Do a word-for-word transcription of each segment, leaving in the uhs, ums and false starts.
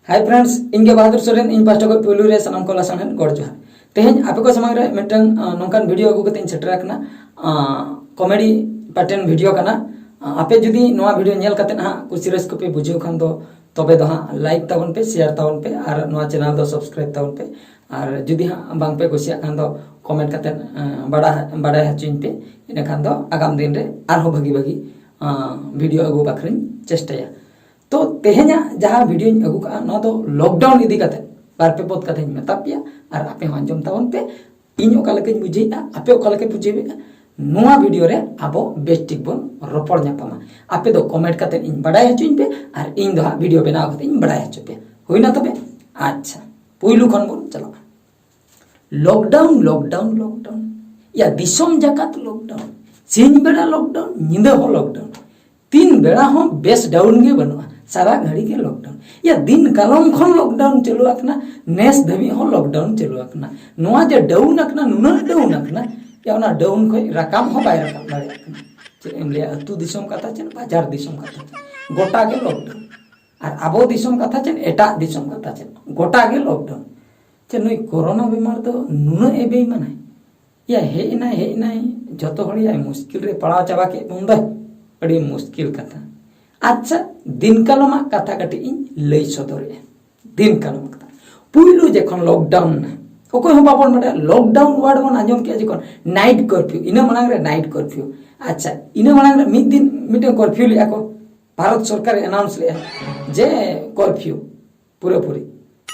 Hi friends, ᱤᱧ ᱜᱮ ᱵᱟᱦᱟᱫᱩᱨ ᱥᱚᱨᱮᱱ᱾ ᱤᱧ ᱯᱟᱦᱴᱟ ᱠᱷᱚᱱ ᱯᱩᱭᱞᱩ ᱨᱮ ᱥᱟᱱᱟᱢ ᱠᱚ ᱞᱟᱥᱟᱲᱦᱮᱫ ᱜᱚᱰ ᱡᱚᱦᱟᱨ᱾ ᱛᱮᱦᱮᱧ ᱟᱯᱮ ᱠᱚ ᱥᱟᱢᱟᱝ ᱨᱮ ᱢᱤᱫᱴᱟᱝ ᱱᱚᱝᱠᱟᱱ ᱵᱷᱤᱰᱤᱭᱳ ᱟᱹᱜᱩ ᱠᱟᱛᱮ ᱤᱧ ᱥᱮᱴᱮᱨ ᱟᱠᱟᱱᱟ᱾ ᱠᱚᱢᱮᱰᱤ ᱯᱮᱴᱟᱨᱱ ᱵᱷᱤᱰᱤᱭᱳ ᱠᱟᱱᱟ᱾ ᱟᱯᱮ ᱡᱩᱫᱤ ᱱᱚᱣᱟ ᱵᱷᱤᱰᱤᱭᱳ ᱧᱮᱞ ᱠᱟᱛᱮ ᱦᱟᱸᱜ ᱠᱩᱥᱤ ᱨᱟᱹᱥᱠᱟᱹ ᱯᱮ ᱵᱩᱡᱷᱟᱹᱣ ᱠᱷᱟᱱ ᱫᱚ, ᱛᱚᱵᱮ ᱫᱚ ᱦᱟᱸᱜ ᱞᱟᱭᱤᱠ ᱛᱟᱵᱚᱱ ᱯᱮ, ᱥᱮᱭᱟᱨ ᱛᱟᱵᱚᱱ ᱯᱮ, ᱟᱨ ᱱᱚᱣᱟ ᱪᱮᱱᱮᱞ ᱫᱚ ᱥᱟᱵᱥᱠᱨᱟᱭᱤᱵ ᱛᱟᱵᱚᱱ ᱯᱮ᱾ ᱟᱨ ᱡᱩᱫᱤ ᱦᱟᱸᱜ ᱵᱟᱝ ᱯᱮ ᱠᱩᱥᱤᱭᱟᱜ ᱠᱷᱟᱱ ᱫᱚ ᱠᱚᱢᱮᱱᱴ ᱠᱟᱛᱮ ᱵᱟᱲᱟᱭ ᱵᱟᱲᱟᱭ ᱦᱚᱪᱚᱧ ᱯᱮ᱾ ᱤᱱᱟᱹᱠᱷᱟᱱ ᱫᱚ ᱟᱜᱟᱢ ᱫᱤᱱ ᱨᱮ ᱟᱨᱦᱚᱸ ᱵᱷᱟᱹᱜᱤ ᱵᱷᱟᱹᱜᱤ ᱵᱷᱤᱰᱤᱭᱳ ᱟᱹᱜᱩ ᱵᱟᱠᱷᱨᱟᱧ ᱪᱮᱥᱴᱟᱭᱟ᱾ ᱛᱚ ᱛᱮᱦᱮᱧᱟᱜ ᱡᱟᱦᱟᱸ ᱵᱷᱤᱰᱤᱭᱳᱧ ᱟᱹᱜᱩ ᱠᱟᱜᱼᱟ, ᱱᱚᱣᱟ ᱫᱚ ᱞᱚᱠᱰᱟᱣᱩᱱ ᱤᱫᱤ ᱠᱟᱛᱮ ᱵᱟᱨ ᱯᱮ ᱯᱚᱫ ᱠᱟᱛᱷᱟᱧ ᱢᱮᱛᱟ ᱯᱮᱭᱟ, ᱟᱨ ᱟᱯᱮ ᱦᱚᱸ ᱟᱸᱡᱚᱢ ᱛᱟᱵᱚᱱ ᱯᱮ᱾ ᱤᱧ ᱚᱠᱟ ᱞᱮᱠᱟᱧ ᱵᱩᱡᱷᱟᱹᱣᱮᱫᱼᱟ, ᱟᱯᱮ ᱚᱠᱟ ᱞᱮᱠᱟ ᱵᱩᱡᱷᱟᱹᱣᱮᱫᱼᱟ, ᱱᱚᱣᱟ ᱵᱷᱤᱰᱤᱭᱳ ᱨᱮ ᱟᱵᱚ ᱵᱮᱥ ᱴᱷᱤᱠ ᱵᱚᱱ ᱨᱚᱯᱚᱲ ᱧᱟᱯᱟᱢᱟ᱾ ᱟᱯᱮ ᱫᱚ ᱠᱚᱢᱮᱱᱴ ᱠᱟᱛᱮ ᱤᱧ ᱵᱟᱲᱟᱭ ᱦᱚᱪᱚᱧ ᱯᱮ, ᱟᱨ ᱤᱧ ᱫᱚ ᱦᱟᱸᱜ ᱵᱷᱤᱰᱤᱭᱳ ᱵᱮᱱᱟᱣ ᱠᱟᱛᱮ ᱤᱧ ᱵᱟᱲᱟᱭ ᱦᱚᱪᱚ ᱯᱮᱭᱟ᱾ ᱦᱩᱭᱱᱟ ᱛᱚᱵᱮ? ᱟᱪᱪᱷᱟ, ᱯᱩᱭᱞᱩ ᱠᱷᱚᱱ ᱵᱚᱱ ᱪᱟᱞᱟᱜᱼᱟ᱾ Lockdown, lockdown, lockdown. ᱭᱟ, ᱫᱤᱥᱚᱢ ᱡᱟᱠᱟᱛ ᱞᱚᱠᱰᱟᱣᱩᱱ, ᱥᱤᱧ ᱵᱮᱲᱟ ᱞᱚᱠᱰᱟᱣᱩᱱ, ᱧᱤᱫᱟᱹ ᱦᱚᱸ ᱞᱚᱠᱰᱟᱣᱩᱱ᱾ ᱛᱤᱱ ᱵᱮᱲᱟ ᱦᱚᱸ ᱵᱮᱥ ᱰᱟᱣᱩᱱ ᱜᱮ ᱵᱟᱹᱱᱩᱜᱼᱟ, ᱥᱟᱨᱟ ᱜᱷᱟᱹᱲᱤ ᱜᱮ ᱞᱚᱠᱰᱟᱣᱩᱱ᱾ ᱭᱟ, ᱫᱤᱱ ᱠᱟᱞᱚᱢ ᱠᱷᱚᱱ ᱞᱚᱠᱰᱟᱣᱩᱱ ᱪᱟᱹᱞᱩ ᱟᱠᱟᱱᱟ, ᱱᱮᱥ ᱫᱷᱟᱹᱵᱤᱡ ᱦᱚᱸ ᱞᱚᱠᱰᱟᱣᱩᱱ ᱪᱟᱹᱞᱩ ᱟᱠᱟᱱᱟ᱾ ᱱᱚᱣᱟ ᱡᱮ ᱰᱟᱣᱩᱱ ᱟᱠᱟᱱᱟ, ᱱᱩᱱᱟᱹᱜ ᱰᱟᱣᱩᱱ ᱟᱠᱟᱱᱟ, ᱭᱟ, ᱚᱱᱟ ᱰᱟᱣᱩᱱ ᱠᱷᱚᱱ ᱨᱟᱠᱟᱵ ᱦᱚᱸ ᱵᱟᱭ ᱨᱟᱠᱟᱵ ᱫᱟᱲᱮᱭᱟᱜ ᱠᱟᱱᱟ᱾ ᱪᱮᱫ ᱮᱢ ᱞᱟᱹᱭᱟ, ᱟᱹᱛᱩ ᱫᱤᱥᱚᱢ ᱠᱟᱛᱷᱟ ᱪᱮᱫ, ᱵᱟᱡᱟᱨ ᱫᱤᱥᱚᱢ ᱠᱟᱛᱷᱟ ᱪᱮᱫ, ᱜᱚᱴᱟ ᱜᱮ ᱞᱚᱠᱰᱟᱣᱩᱱ᱾ ᱟᱨ ᱟᱵᱚ ᱫᱤᱥᱚᱢ ᱠᱟᱛᱷᱟ ᱪᱮᱫ, ᱮᱴᱟᱜ ᱫᱤᱥᱚᱢ ᱠᱟᱛᱷᱟ ᱪᱮᱫ, ᱜᱚᱴᱟ ᱜᱮ ᱞᱚᱠᱰᱟᱣᱩᱱ᱾ ᱪᱮᱫ ᱱᱩᱭ ᱠᱳᱨᱳᱱᱟ ᱵᱤᱢᱟᱨ ᱫᱚ ᱱᱩᱱᱟᱹᱜ ᱮ ᱵᱮᱭᱢᱟᱱᱟᱭ? ᱭᱟ, ᱦᱮᱡ ᱮᱱᱟᱭ, ᱦᱮᱡ ᱮᱱᱟᱭ, ᱡᱷᱚᱛᱚ ᱦᱚᱲ ᱭᱟ ᱢᱩᱥᱠᱤᱞ ᱨᱮ ᱯᱟᱲᱟᱣ ᱪᱟᱵᱟ ᱠᱮᱫ ᱵᱚᱱ ᱫᱚᱭ᱾ ᱟᱹᱰᱤ ᱢᱩᱥᱠᱤᱞ ᱠᱟᱛᱷᱟ᱾ ᱟᱪᱪᱷᱟ, ᱫᱤᱱ ᱠᱟᱞᱚᱢᱟᱜ ᱠᱟᱛᱷᱟ ᱠᱟᱹᱴᱤᱡ ᱤᱧ ᱞᱟᱹᱭ ᱥᱚᱫᱚᱨᱮᱜᱼᱟ᱾ ᱫᱤᱱ ᱠᱟᱞᱚᱢ ᱠᱟᱛᱷᱟ᱾ ᱯᱩᱭᱞᱩ ᱡᱚᱠᱷᱚᱱ ᱞᱚᱠᱰᱟᱣᱩᱱ ᱮᱱᱟ, ᱚᱠᱚᱭ ᱦᱚᱸ ᱵᱟᱵᱚᱱ ᱵᱟᱰᱟᱭᱟ᱾ ᱞᱚᱠᱰᱟᱣᱩᱱ ᱣᱟᱨᱰ ᱵᱚᱱ ᱟᱸᱡᱚᱢ ᱠᱮᱜᱼᱟ ᱡᱚᱠᱷᱚᱱ, ᱱᱟᱭᱤᱴ ᱠᱟᱨᱯᱷᱤᱭᱩ, ᱤᱱᱟᱹ ᱢᱟᱲᱟᱝ ᱨᱮ ᱱᱟᱭᱤᱴ ᱠᱟᱨᱯᱷᱤᱭᱩ᱾ ᱟᱪᱪᱷᱟ, ᱤᱱᱟᱹ ᱢᱟᱲᱟᱝ ᱨᱮ ᱢᱤᱫ ᱫᱤᱱ ᱢᱤᱫᱴᱮᱱ ᱠᱟᱨᱯᱷᱤᱭᱩ ᱞᱮᱜᱼᱟ ᱠᱚ, ᱵᱷᱟᱨᱚᱛ ᱥᱚᱨᱠᱟᱨᱮ ᱮᱱᱟᱣᱩᱱᱥ ᱞᱮᱜᱼᱟ ᱡᱮ ᱠᱟᱨᱯᱷᱤᱭᱩ ᱯᱩᱨᱟᱹᱯᱩᱨᱤ᱾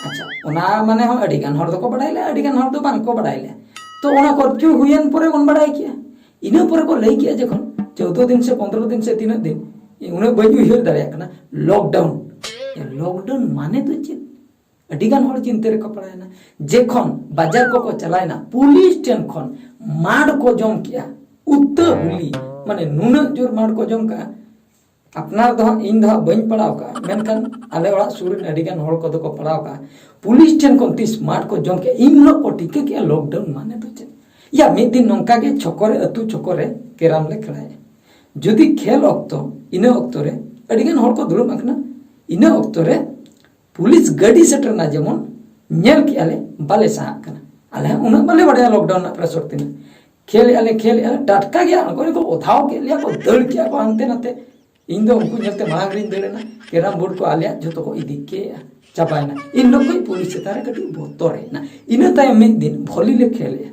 ᱟᱪᱪᱷᱟ, ᱚᱱᱟ ᱢᱟᱱᱮ ᱦᱚᱸ ᱟᱹᱰᱤ ᱜᱟᱱ ᱦᱚᱲ ᱫᱚᱠᱚ ᱵᱟᱰᱟᱭ ᱞᱮᱜᱼᱟ, ᱟᱹᱰᱤ ᱜᱟᱱ ᱦᱚᱲ ᱫᱚ ᱵᱟᱝ ᱠᱚ ᱵᱟᱰᱟᱭ ᱞᱮᱜᱼᱟ᱾ ᱛᱚ ᱚᱱᱟ ᱠᱟᱨᱯᱷᱤᱭᱩ ᱦᱩᱭᱮᱱ ᱯᱚᱨᱮ ᱵᱚᱱ ᱵᱟᱰᱟᱭ ᱠᱮᱜᱼᱟ᱾ ᱤᱱᱟᱹ ᱯᱚᱨᱮ ᱠᱚ ᱞᱟᱹᱭ ᱠᱮᱜᱼᱟ ᱡᱚᱠᱷᱚᱱ ᱪᱳᱫᱽᱫᱳ ᱫᱤᱱ ᱥᱮ ᱯᱚᱱᱫᱽᱨᱚ ᱫᱤᱱ ᱥᱮ ᱛᱤᱱᱟᱹᱜ ᱫᱤᱱ, ᱩᱱᱟᱹᱜ ᱵᱟᱹᱧ ᱩᱭᱦᱟᱹᱨ ᱫᱟᱲᱮᱭᱟᱜ ᱠᱟᱱᱟ, ᱞᱚᱠᱰᱟᱣᱩᱱ᱾ ᱞᱚᱠᱰᱟᱣᱩᱱ ᱢᱟᱱᱮ ᱫᱚ ᱪᱮᱫ? ᱟᱹᱰᱤ ᱜᱟᱱ ᱦᱚᱲ ᱪᱤᱱᱛᱟᱹ ᱨᱮᱠᱚ ᱯᱟᱲᱟᱣᱮᱱᱟ᱾ ᱡᱮᱠᱷᱚᱱ ᱵᱟᱡᱟᱨ ᱠᱚᱠᱚ ᱪᱟᱞᱟᱣᱮᱱᱟ, ᱯᱩᱞᱤᱥ ᱴᱷᱮᱱ ᱠᱷᱚᱱ ᱢᱟᱨ ᱠᱚ ᱡᱚᱢ ᱠᱮᱜᱼᱟ, ᱩᱛᱟᱹ ᱦᱩᱞᱤ, ᱢᱟᱱᱮ ᱱᱩᱱᱟᱹᱜ ᱡᱳᱨ ᱢᱟᱨ ᱠᱚ ᱡᱚᱢ ᱠᱟᱜᱼᱟ᱾ ᱟᱯᱱᱟᱨ ᱫᱚ ᱦᱟᱸᱜ, ᱤᱧ ᱫᱚ ᱦᱟᱸᱜ ᱵᱟᱹᱧ ᱯᱟᱲᱟᱣ ᱠᱟᱜᱼᱟ, ᱢᱮᱱᱠᱷᱟᱱ ᱟᱞᱮ ᱚᱲᱟᱜ ᱥᱩᱨ ᱨᱮᱱ ᱟᱹᱰᱤ ᱜᱟᱱ ᱦᱚᱲ ᱠᱚᱫᱚ ᱠᱚ ᱯᱟᱲᱟᱣ ᱠᱟᱜᱼᱟ᱾ ᱯᱩᱞᱤᱥ ᱴᱷᱮᱱ ᱠᱷᱚᱱ ᱛᱤᱥ ᱢᱟᱨ ᱠᱚ ᱡᱚᱢ ᱠᱮᱜᱼᱟ, ᱤᱱ ᱦᱤᱞᱳᱜ ᱠᱚ ᱴᱷᱤᱠᱟᱹ ᱠᱮᱜᱼᱟ ᱞᱚᱠᱰᱟᱣᱩᱱ ᱢᱟᱱᱮ ᱫᱚ ᱪᱮᱫ᱾ ᱭᱟ, ᱢᱤᱫ ᱫᱤᱱ ᱱᱚᱝᱠᱟ ᱜᱮ ᱪᱷᱚᱠᱚ ᱨᱮ, ᱟᱹᱛᱩ ᱪᱷᱚᱠᱚ ᱨᱮ ᱠᱮᱨᱟᱢ ᱞᱮ ᱠᱷᱮᱲᱟᱭᱮᱜᱼᱟ᱾ ᱡᱩᱫᱤ ᱠᱷᱮᱞ ᱚᱠᱛᱚ, ᱤᱱᱟᱹ ᱚᱠᱛᱚ ᱨᱮ ᱟᱹᱰᱤ ᱜᱟᱱ ᱦᱚᱲ ᱠᱚ ᱫᱩᱲᱩᱵ ᱟᱠᱟᱱᱟ, ᱤᱱᱟᱹ ᱚᱠᱛᱚ ᱨᱮ ᱯᱩᱞᱤᱥ ᱜᱟᱹᱰᱤ ᱥᱮᱴᱮᱨ ᱮᱱᱟ, ᱡᱮᱢᱚᱱ ᱧᱮᱞ ᱠᱮᱜᱼᱟ ᱞᱮ, ᱵᱟᱞᱮ ᱥᱟᱦᱟᱜ ᱠᱟᱱᱟ᱾ ᱟᱞᱮ ᱦᱚᱸ ᱩᱱᱟᱹᱜ ᱵᱟᱞᱮ ᱵᱟᱲᱟᱭᱟ lockdown ᱨᱮᱱᱟᱜ pressure ᱛᱤᱱᱟᱹᱜ᱾ ᱠᱷᱮᱞ ᱮᱜᱼᱟ ᱞᱮ, ᱠᱷᱮᱞ ᱮᱜᱼᱟ ᱞᱮ, ᱴᱟᱴᱠᱟ ᱜᱮ ᱟᱬᱜᱚ ᱨᱮᱠᱚ ᱚᱫᱷᱟᱣ ᱠᱮᱫ ᱞᱮᱭᱟ ᱠᱚ, ᱫᱟᱹᱲ ᱠᱮᱜᱼᱟ ᱠᱚ ᱦᱟᱱᱛᱮ ᱱᱟᱛᱮ᱾ ᱤᱧ ᱫᱚ ᱩᱱᱠᱩ ᱧᱮᱞᱛᱮ ᱢᱟᱲᱟᱝ ᱨᱤᱧ ᱫᱟᱹᱲ ᱮᱱᱟ᱾ ᱠᱮᱨᱟᱢ ᱵᱳᱨᱰ ᱠᱚ ᱟᱞᱮᱭᱟᱜ ᱡᱷᱚᱛᱚ ᱠᱚ ᱤᱫᱤ ᱠᱮᱜᱼᱟ, ᱪᱟᱵᱟᱭᱮᱱᱟ᱾ ᱤᱱ ᱦᱤᱞᱳᱜ ᱠᱷᱚᱱ ᱯᱩᱞᱤᱥ ᱪᱮᱛᱟᱱ ᱨᱮ ᱠᱟᱹᱴᱤᱡ ᱵᱚᱛᱚᱨ ᱦᱮᱡ ᱮᱱᱟ᱾ ᱤᱱᱟᱹ ᱛᱟᱭᱚᱢ ᱢᱤᱫ ᱫᱤᱱ ᱵᱷᱚᱞᱤ ᱞᱮ ᱠᱷᱮᱞ ᱮᱜᱼᱟ᱾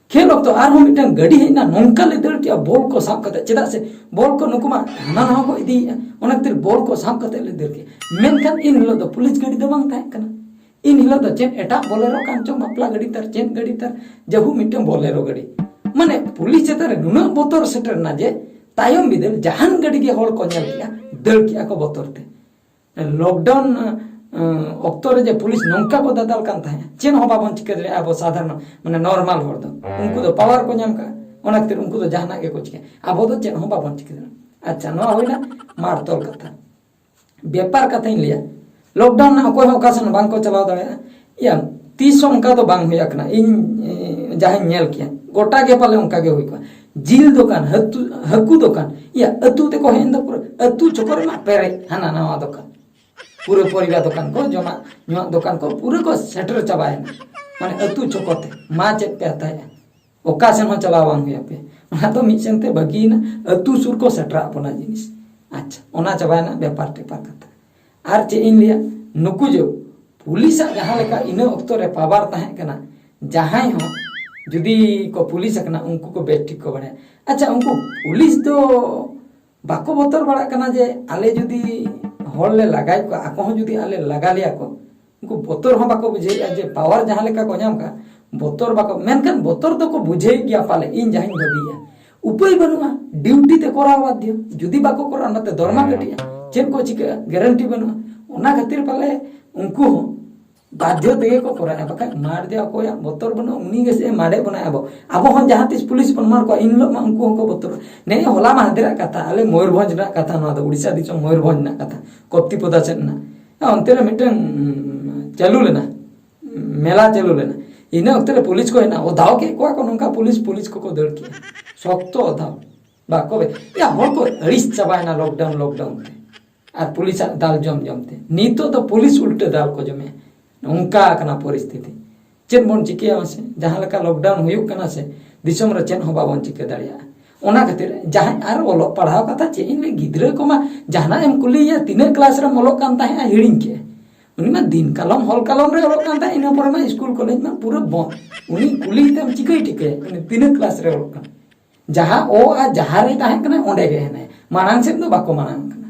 ᱠᱷᱮᱞ ᱚᱠᱛᱚ ᱟᱨᱦᱚᱸ ᱢᱤᱫᱴᱟᱝ ᱜᱟᱹᱰᱤ ᱦᱮᱡ ᱮᱱᱟ, ᱱᱚᱝᱠᱟ ᱞᱮ ᱫᱟᱹᱲ ᱠᱮᱜᱼᱟ ᱵᱚᱞ ᱠᱚ ᱥᱟᱵ ᱠᱟᱛᱮ, ᱪᱮᱫᱟᱜ ᱥᱮ ᱵᱚᱞ ᱠᱚ ᱱᱩᱠᱩ ᱢᱟ ᱦᱟᱱᱟ ᱱᱟᱣᱟ ᱠᱚ ᱤᱫᱤᱭᱮᱜᱼᱟ, ᱚᱱᱟ ᱠᱷᱟᱹᱛᱤᱨ ᱵᱚᱞ ᱠᱚ ᱥᱟᱵ ᱠᱟᱛᱮ ᱞᱮ ᱫᱟᱹᱲ ᱠᱮᱜᱼᱟ᱾ ᱢᱮᱱᱠᱷᱟᱱ ᱤᱱ ᱦᱤᱞᱳᱜ ᱫᱚ ᱯᱩᱞᱤᱥ ᱜᱟᱹᱰᱤ ᱫᱚ ᱵᱟᱝ ᱛᱟᱦᱮᱸ ᱠᱟᱱᱟ᱾ ᱤᱱ ᱦᱤᱞᱳᱜ ᱫᱚ ᱪᱮᱫ ᱮᱴᱟᱜ ᱵᱚᱞᱮᱨᱳ ᱠᱟᱱ ᱪᱚᱝ, ᱵᱟᱯᱞᱟ ᱜᱟᱹᱰᱤ ᱛᱟᱨ, ᱪᱮᱫ ᱜᱟᱹᱰᱤ ᱛᱟᱨ, ᱡᱟᱦᱩ ᱢᱤᱫᱴᱟᱝ ᱵᱚᱞᱮᱨᱳ ᱜᱟᱹᱰᱤ᱾ ᱢᱟᱱᱮ ᱯᱩᱞᱤᱥ ᱪᱮᱛᱟᱱ ᱨᱮ ᱱᱩᱱᱟᱹᱜ ᱵᱚᱛᱚᱨ ᱥᱮᱴᱮᱨ ᱮᱱᱟ ᱡᱮ ᱛᱟᱭᱚᱢ ᱵᱤᱫᱟᱹᱞ ᱡᱟᱦᱟᱱ ᱜᱟᱹᱰᱤ ᱜᱮ ᱦᱚᱲ ᱠᱚ ᱧᱮᱞ ᱠᱮᱜᱼᱟ, ᱫᱟᱹᱲ ᱠᱮᱜᱼᱟ ᱠᱚ ᱵᱚᱛᱚᱨ ᱛᱮ᱾ Lockdown, ᱮᱸ, ᱚᱠᱛᱚ ᱨᱮ ᱡᱮ ᱯᱩᱞᱤᱥ ᱱᱚᱝᱠᱟ ᱠᱚ ᱫᱟᱫᱟᱞ ᱠᱟᱱ ᱛᱟᱦᱮᱸᱫ, ᱪᱮᱫ ᱦᱚᱸ ᱵᱟᱵᱚᱱ ᱪᱤᱠᱟᱹ ᱫᱟᱲᱮᱭᱟᱜᱼᱟ ᱟᱵᱚ ᱥᱟᱫᱷᱟᱨᱚᱱ, ᱢᱟᱱᱮ normal ᱦᱚᱲ ᱫᱚ᱾ ᱩᱱᱠᱩ ᱫᱚ power ᱠᱚ ᱧᱟᱢ ᱠᱟᱜᱼᱟ, ᱚᱱᱟ ᱠᱷᱟᱹᱛᱤᱨ ᱩᱱᱠᱩ ᱫᱚ ᱡᱟᱦᱟᱱᱟᱜ ᱜᱮᱠᱚ ᱪᱤᱠᱟᱹᱭᱟ, ᱟᱵᱚ ᱫᱚ ᱪᱮᱫ ᱦᱚᱸ ᱵᱟᱵᱚᱱ ᱪᱤᱠᱟᱹ ᱫᱟᱲᱮᱭᱟᱜᱼᱟ᱾ ᱟᱪᱪᱷᱟ, ᱱᱚᱣᱟ ᱦᱩᱭᱱᱟ ᱢᱟᱨᱛᱚᱞ ᱠᱟᱛᱷᱟ᱾ ᱵᱮᱯᱟᱨ ᱠᱟᱛᱷᱟᱧ ᱞᱟᱹᱭᱟ, lockdown ᱨᱮᱱᱟᱜ ᱚᱠᱚᱭ ᱦᱚᱸ ᱚᱠᱟ ᱥᱮᱱ ᱵᱟᱝ ᱠᱚ ᱪᱟᱞᱟᱣ ᱫᱟᱲᱮᱭᱟᱜᱼᱟ᱾ ᱤᱭᱟ, ᱛᱤᱥ ᱦᱚᱸ ᱚᱱᱠᱟ ᱫᱚ ᱵᱟᱝ ᱦᱩᱭ ᱟᱠᱟᱱᱟ, ᱤᱧ, ᱮ, ᱡᱟᱦᱟᱸᱧ ᱧᱮᱞ ᱠᱮᱭᱟ, ᱜᱚᱴᱟ ᱜᱮ ᱯᱟᱞᱮ ᱚᱱᱠᱟ ᱜᱮ ᱦᱩᱭ ᱠᱚᱜᱼᱟ᱾ ᱡᱤᱞ ᱫᱚᱠᱟᱱ, ᱦᱟᱹᱛᱩ-, ᱦᱟᱹᱠᱩ ᱫᱚᱠᱟᱱ, ᱤᱭᱟ, ᱟᱹᱛᱩ ᱛᱮᱠᱚ ᱦᱮᱡ ᱮᱱ ᱫᱚ, ᱯᱩᱨᱟᱹ ᱟᱹᱛᱩ ᱪᱚᱠᱚ ᱨᱮᱢᱟ ᱯᱮᱨᱮᱡ ᱦᱟᱱᱟ ᱱᱟᱣᱟ ᱫᱚᱠᱟᱱ, ᱯᱩᱨᱟᱹ ᱯᱚᱨᱤᱵᱟ ᱫᱚᱠᱟᱱ ᱠᱚ, ᱡᱚᱢᱟᱜ ᱧᱩᱣᱟᱜ ᱫᱚᱠᱟᱱ ᱠᱚ ᱯᱩᱨᱟᱹ ᱠᱚ ᱥᱮᱴᱮᱨ ᱪᱟᱵᱟᱭᱮᱱᱟ, ᱢᱟᱱᱮ ᱟᱹᱛᱩ ᱪᱚᱠᱚ ᱛᱮ, ᱢᱟ ᱪᱮᱫ ᱯᱮ ᱦᱟᱛᱟᱣᱮᱜᱼᱟ᱾ ᱚᱠᱟ ᱥᱮᱱ ᱦᱚᱸ ᱪᱟᱞᱟᱣ ᱵᱟᱝ ᱦᱩᱭ ᱟᱯᱮ᱾ ᱚᱱᱟ ᱫᱚ ᱢᱤᱫ ᱥᱮᱱ ᱛᱮ ᱵᱟᱹᱜᱤᱭᱮᱱᱟ, ᱟᱹᱛᱩ ᱥᱩᱨ ᱠᱚ ᱥᱮᱴᱮᱨᱟᱜ ᱵᱚᱱᱟ ᱡᱤᱱᱤᱥ᱾ ᱟᱪᱪᱷᱟ, ᱚᱱᱟ ᱪᱟᱵᱟᱭᱮᱱᱟ ᱵᱮᱯᱟᱨ ᱴᱮᱯᱟᱨ ᱠᱟᱛᱷᱟ᱾ ᱟᱨ ᱪᱮᱫ ᱤᱧ ᱞᱟᱹᱭᱟ, ᱱᱩᱠᱩ ᱡᱮ ᱯᱩᱞᱤᱥᱟᱜ ᱡᱟᱦᱟᱸ ᱞᱮᱠᱟ ᱤᱱᱟᱹ ᱚᱠᱛᱚ ᱨᱮ power ᱛᱟᱦᱮᱸ ᱠᱟᱱᱟ, ᱡᱟᱦᱟᱸᱭ ᱦᱚᱸ ᱡᱩᱫᱤ ᱠᱚ ᱯᱩᱞᱤᱥ ᱟᱠᱟᱱᱟ, ᱩᱱᱠᱩ ᱠᱚ ᱵᱮᱥ ᱴᱷᱤᱠ ᱠᱚ ᱵᱟᱲᱟᱭᱟ᱾ ᱟᱪᱪᱷᱟ, ᱩᱱᱠᱩ ᱯᱩᱞᱤᱥ ᱫᱚ ᱵᱟᱠᱚ ᱵᱚᱛᱚᱨ ᱵᱟᱲᱟᱜ ᱠᱟᱱᱟ ᱡᱮ ᱟᱞᱮ ᱡᱩᱫᱤ ᱦᱚᱲ ᱞᱮ ᱞᱟᱜᱟᱭᱮᱫ ᱠᱚᱣᱟ, ᱟᱠᱚ ᱦᱚᱸ ᱡᱩᱫᱤ ᱟᱞᱮ ᱞᱟᱜᱟ ᱞᱮᱭᱟ ᱠᱚ, ᱩᱱᱠᱩ ᱵᱚᱛᱚᱨ ᱦᱚᱸ ᱵᱟᱠᱚ ᱵᱩᱡᱷᱟᱹᱣᱮᱫᱼᱟ ᱡᱮ power ᱡᱟᱦᱟᱸ ᱞᱮᱠᱟ ᱠᱚ ᱧᱟᱢ ᱠᱟᱜ, ᱵᱚᱛᱚᱨ ᱵᱟᱠᱚ, ᱢᱮᱱᱠᱷᱟᱱ ᱵᱚᱛᱚᱨ ᱫᱚᱠᱚ ᱵᱩᱡᱷᱟᱹᱣᱮᱫ ᱜᱮᱭᱟ ᱯᱟᱞᱮ, ᱤᱧ ᱡᱟᱦᱟᱸᱧ ᱵᱷᱟᱹᱵᱤᱭᱮᱫᱼᱟ᱾ ᱩᱯᱟᱹᱭ ᱵᱟᱹᱱᱩᱜᱼᱟ, duty ᱛᱮ ᱠᱚᱨᱟᱣ ᱵᱟᱫᱽᱫᱷᱚ᱾ ᱡᱩᱫᱤ ᱵᱟᱠᱚ ᱠᱚᱨᱟᱣᱟ, ᱚᱱᱟᱛᱮ ᱫᱚᱨᱢᱟ ᱠᱟᱹᱴᱤᱡᱼᱟ, ᱪᱮᱫ ᱠᱚ ᱪᱤᱠᱟᱹᱜᱼᱟ, guarantee ᱵᱟᱹᱱᱩᱜᱼᱟ᱾ ᱚᱱᱟ ᱠᱷᱟᱹᱛᱤᱨ ᱯᱟᱞᱮ ᱩᱱᱠᱩ ᱦᱚᱸ ᱵᱟᱫᱽᱫᱷᱚ ᱛᱮᱜᱮ ᱠᱚ ᱠᱚᱨᱟᱣᱮᱫᱼᱟ, ᱵᱟᱠᱷᱟᱱ ᱢᱟᱨ ᱫᱮ ᱚᱠᱚᱭᱟᱜ ᱵᱚᱛᱚᱨ ᱵᱟᱹᱱᱩᱜᱼᱟ, ᱩᱱᱤ ᱜᱮ ᱥᱮ ᱢᱟᱨᱮ ᱵᱚᱱᱟᱭ ᱟᱵᱚ᱾ ᱟᱵᱚ ᱦᱚᱸ ᱡᱟᱦᱟᱸ ᱛᱤᱥ ᱯᱩᱞᱤᱥ ᱵᱚᱱ ᱢᱟᱨ ᱠᱚᱣᱟ, ᱤᱱ ᱦᱤᱞᱳᱜ ᱢᱟ ᱩᱱᱠᱩ ᱦᱚᱸᱠᱚ ᱵᱚᱛᱚᱨᱚᱜᱼᱟ᱾ ᱱᱮ ᱦᱚᱞᱟ ᱢᱟᱦᱫᱮᱨᱟᱜ ᱠᱟᱛᱷᱟ, ᱟᱞᱮ ᱢᱚᱭᱩᱨᱵᱷᱚᱸᱡᱽ ᱨᱮᱱᱟᱜ ᱠᱟᱛᱷᱟ, ᱱᱚᱣᱟ ᱫᱚ ᱩᱲᱤᱥᱥᱟ ᱫᱤᱥᱚᱢ ᱢᱚᱭᱩᱨᱵᱷᱚᱸᱡᱽ ᱨᱮᱱᱟᱜ ᱠᱟᱛᱷᱟ, ᱠᱚᱯᱛᱤᱯᱚᱫᱟ ᱥᱮᱫ ᱨᱮᱱᱟᱜ᱾ ᱦᱮᱸ, ᱚᱱᱛᱮ ᱨᱮ ᱢᱤᱫᱴᱟᱝ, ᱩᱢ, ᱪᱟᱹᱞᱩ ᱞᱮᱱᱟ, ᱢᱮᱞᱟ ᱪᱟᱹᱞᱩ ᱞᱮᱱᱟ᱾ ᱤᱱᱟᱹ ᱚᱠᱛᱮ ᱨᱮ ᱯᱩᱞᱤᱥ ᱠᱚ ᱦᱮᱡ ᱮᱱᱟ, ᱚᱫᱷᱟᱣ ᱠᱮᱫ ᱠᱚᱣᱟ ᱠᱚ ᱱᱚᱝᱠᱟ, ᱯᱩᱞᱤᱥ, ᱯᱩᱞᱤᱥ ᱠᱚᱠᱚ ᱫᱟᱹᱲ ᱠᱮᱫᱼᱟ, ᱥᱚᱠᱛᱚ ᱚᱫᱷᱟᱣ᱾ ᱵᱟᱠᱚ ᱵᱮ-, ᱭᱟ, ᱦᱚᱲ ᱠᱚ ᱟᱹᱲᱤᱥ ᱪᱟᱵᱟᱭᱮᱱᱟ lockdown, lockdown ᱛᱮ᱾ ᱟᱨ ᱯᱩᱞᱤᱥᱟᱜ ᱫᱟᱞ ᱡᱚᱢ ᱡᱚᱢ ᱛᱮ ᱱᱤᱛᱚᱜ ᱫᱚ ᱯᱩᱞᱤᱥ ᱩᱞᱴᱟᱹ ᱫᱟᱞ ᱠᱚ ᱡᱚᱢᱮᱜᱼᱟ᱾ ᱱᱚᱝᱠᱟ ᱟᱠᱟᱱᱟ ᱯᱚᱨᱤᱥᱛᱷᱤᱛᱤ᱾ ᱪᱮᱫ ᱵᱚᱱ ᱪᱤᱠᱟᱹᱭᱟ ᱢᱟᱥᱮ? ᱡᱟᱦᱟᱸ ᱞᱮᱠᱟ ᱞᱚᱠᱰᱟᱣᱩᱱ ᱦᱩᱭᱩᱜ ᱠᱟᱱᱟ ᱥᱮ, ᱫᱤᱥᱚᱢ ᱨᱮ ᱪᱮᱫ ᱦᱚᱸ ᱵᱟᱵᱚᱱ ᱪᱤᱠᱟᱹ ᱫᱟᱲᱮᱭᱟᱜᱼᱟ᱾ ᱚᱱᱟ ᱠᱷᱟᱹᱛᱤᱨ ᱡᱟᱦᱟᱸᱭ ᱟᱨ ᱚᱞᱚᱜ ᱯᱟᱲᱦᱟᱣ ᱠᱟᱛᱷᱟ ᱪᱮᱫ ᱤᱧ ᱞᱟᱹᱭ, ᱜᱤᱫᱽᱨᱟᱹ ᱠᱚᱢᱟ ᱡᱟᱦᱟᱱᱟᱜ ᱮᱢ ᱠᱩᱞᱤᱭᱮᱭᱟ, "ᱛᱤᱱᱟᱹᱜ ᱠᱞᱟᱥ ᱨᱮᱢ ᱚᱞᱚᱜ ᱠᱟᱱ ᱛᱟᱦᱮᱸᱜᱼᱟ?" ᱦᱤᱲᱤᱧ ᱠᱮᱜᱼᱟ᱾ ᱩᱱᱤ ᱢᱟ ᱫᱤᱱ ᱠᱟᱞᱚᱢ ᱦᱚᱞ ᱠᱟᱞᱚᱢ ᱨᱮ ᱚᱞᱚᱜ ᱠᱟᱱ ᱛᱟᱦᱮᱸᱫ, ᱤᱱᱟᱹ ᱯᱚᱨᱮ ᱢᱟ ᱥᱠᱩᱞ ᱠᱚᱞᱮᱡᱽ ᱢᱟ ᱯᱩᱨᱟᱹ ᱵᱚᱱᱫ᱾ ᱩᱱᱤ ᱠᱩᱞᱤ ᱛᱮᱢ ᱪᱤᱠᱟᱹᱭ ᱴᱷᱤᱠᱟᱹᱭᱟ ᱩᱱᱤ ᱛᱤᱱᱟᱹᱜ ᱠᱞᱟᱥ ᱨᱮ ᱚᱞᱚᱜ ᱠᱟᱱᱟ? ᱡᱟᱦᱟᱸ ᱚ ᱟᱨ ᱡᱟᱦᱟᱸ ᱨᱮ ᱛᱟᱦᱮᱸ ᱠᱟᱱᱟ, ᱚᱸᱰᱮ ᱜᱮ ᱦᱮᱱᱟᱭᱟ, ᱢᱟᱲᱟᱝ ᱥᱮᱫ ᱫᱚ ᱵᱟᱠᱚ ᱢᱟᱲᱟᱝ ᱠᱟᱱᱟ᱾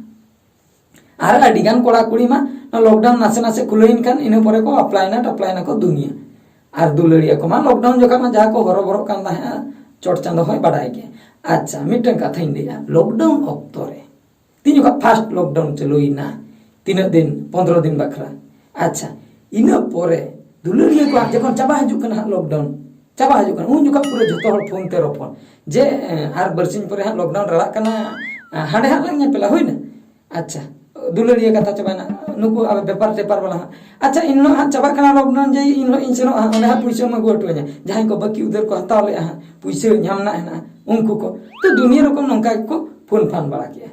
ᱟᱨ ᱟᱹᱰᱤ ᱜᱟᱱ ᱠᱚᱲᱟ ᱠᱩᱲᱤ ᱢᱟ ᱞᱚᱠᱰᱟᱣᱩᱱ ᱱᱟᱥᱮ ᱱᱟᱥᱮ ᱠᱷᱩᱞᱟᱹᱣᱮᱱ ᱠᱷᱟᱱ ᱤᱱᱟᱹ ᱯᱚᱨᱮ ᱠᱚ ᱟᱯᱞᱟᱭᱮᱱᱟ ᱴᱟᱯᱞᱟᱭᱮᱱᱟ ᱠᱚ ᱫᱩᱱᱤᱭᱟᱹ᱾ ᱟᱨ ᱫᱩᱞᱟᱹᱲᱤᱭᱟᱹ ᱠᱚᱢᱟ ᱞᱚᱠᱰᱟᱣᱩᱱ ᱡᱚᱠᱷᱚᱱ ᱢᱟ ᱡᱟᱦᱟᱸ ᱠᱚ ᱦᱚᱨᱚᱵᱚᱨᱚᱜ ᱠᱟᱱ ᱛᱟᱦᱮᱸᱫᱼᱟ, ᱪᱚᱴ ᱪᱟᱸᱫᱚ ᱦᱚᱸᱭ ᱵᱟᱰᱟᱭ ᱜᱮ᱾ ᱟᱪᱪᱷᱟ, ᱢᱤᱫᱴᱟᱝ ᱠᱟᱛᱷᱟᱧ ᱞᱟᱹᱭᱟ, ᱞᱚᱠᱰᱟᱣᱩᱱ ᱚᱠᱛᱚ ᱨᱮ ᱛᱤᱱ ᱡᱚᱠᱷᱚᱱ ᱯᱷᱟᱥᱴ ᱞᱚᱠᱰᱟᱣᱩᱱ ᱪᱟᱹᱞᱩᱭᱮᱱᱟ, ᱛᱤᱱᱟᱹᱜ ᱫᱤᱱ? ᱯᱚᱱᱫᱽᱨᱚ ᱫᱤᱱ ᱵᱟᱠᱷᱨᱟ᱾ ᱟᱪᱪᱷᱟ, ᱤᱱᱟᱹ ᱯᱚᱨᱮ ᱫᱩᱞᱟᱹᱲᱤᱭᱟᱹ ᱠᱚᱣᱟᱜ ᱡᱚᱠᱷᱚᱱ ᱪᱟᱵᱟ ᱦᱤᱡᱩᱜ ᱠᱟᱱᱟ ᱦᱟᱸᱜ ᱞᱚᱠᱰᱟᱣᱩᱱ, ᱪᱟᱵᱟ ᱦᱤᱡᱩᱜ ᱠᱟᱱᱟ, ᱩᱱ ᱡᱚᱠᱷᱚᱱ ᱯᱩᱨᱟᱹ ᱡᱷᱚᱛᱚ ᱦᱚᱲ ᱯᱷᱳᱱ ᱛᱮ ᱨᱚᱯᱚᱲ ᱡᱮ, ᱮ, ᱟᱨ ᱵᱟᱨᱥᱤᱧ ᱯᱚᱨᱮ ᱦᱟᱸᱜ ᱞᱚᱠᱰᱟᱣᱩᱱ ᱨᱟᱲᱟᱜ ᱠᱟᱱᱟ, ᱮ, ᱦᱟᱸᱰᱮ ᱦᱟᱸᱜ ᱞᱟᱝ ᱧᱮᱯᱮᱞᱟ, ᱦᱩᱭᱱᱟ? ᱟᱪᱪᱷᱟ, ᱫᱩᱞᱟᱹᱲᱤᱭᱟᱹ ᱠᱟᱛᱷᱟ ᱪᱟᱵᱟᱭᱮᱱᱟ, ᱱᱩᱠᱩ ᱟᱵᱚ ᱵᱮᱯᱟᱨ ᱴᱮᱯᱟᱨ ᱵᱟᱞᱟ ᱦᱟᱸᱜ, ᱟᱪᱪᱷᱟ, ᱤᱱ ᱦᱤᱞᱳᱜ ᱦᱟᱸᱜ ᱪᱟᱵᱟᱜ ᱠᱟᱱᱟ ᱞᱚᱠᱰᱟᱣᱩᱱ, ᱡᱮ ᱤᱱ ᱦᱤᱞᱳᱜ ᱤᱧ ᱥᱮᱱᱚᱜᱼᱟ ᱦᱟᱸᱜ, ᱚᱸᱰᱮ ᱦᱟᱸᱜ ᱯᱩᱭᱥᱟᱹᱢ ᱟᱹᱜᱩ ᱦᱚᱴᱚ ᱟᱹᱧᱟ, ᱡᱟᱦᱟᱸᱭ ᱠᱚ ᱵᱟᱹᱠᱤ ᱩᱫᱷᱟᱹᱨ ᱠᱚ ᱦᱟᱛᱟᱣ ᱞᱮᱜᱼᱟ ᱦᱟᱸᱜ, ᱯᱩᱭᱥᱟᱹ ᱧᱟᱢ ᱨᱮᱱᱟᱜ ᱦᱮᱱᱟᱜᱼᱟ, ᱩᱱᱠᱩ ᱠᱚ᱾ ᱛᱚ, ᱫᱩᱱᱤᱭᱟᱹ ᱨᱚᱠᱚᱢ ᱱᱚᱝᱠᱟ ᱜᱮᱠᱚ ᱯᱷᱳᱱ ᱯᱷᱟᱱ ᱵᱟᱲᱟ ᱠᱮᱜᱼᱟ᱾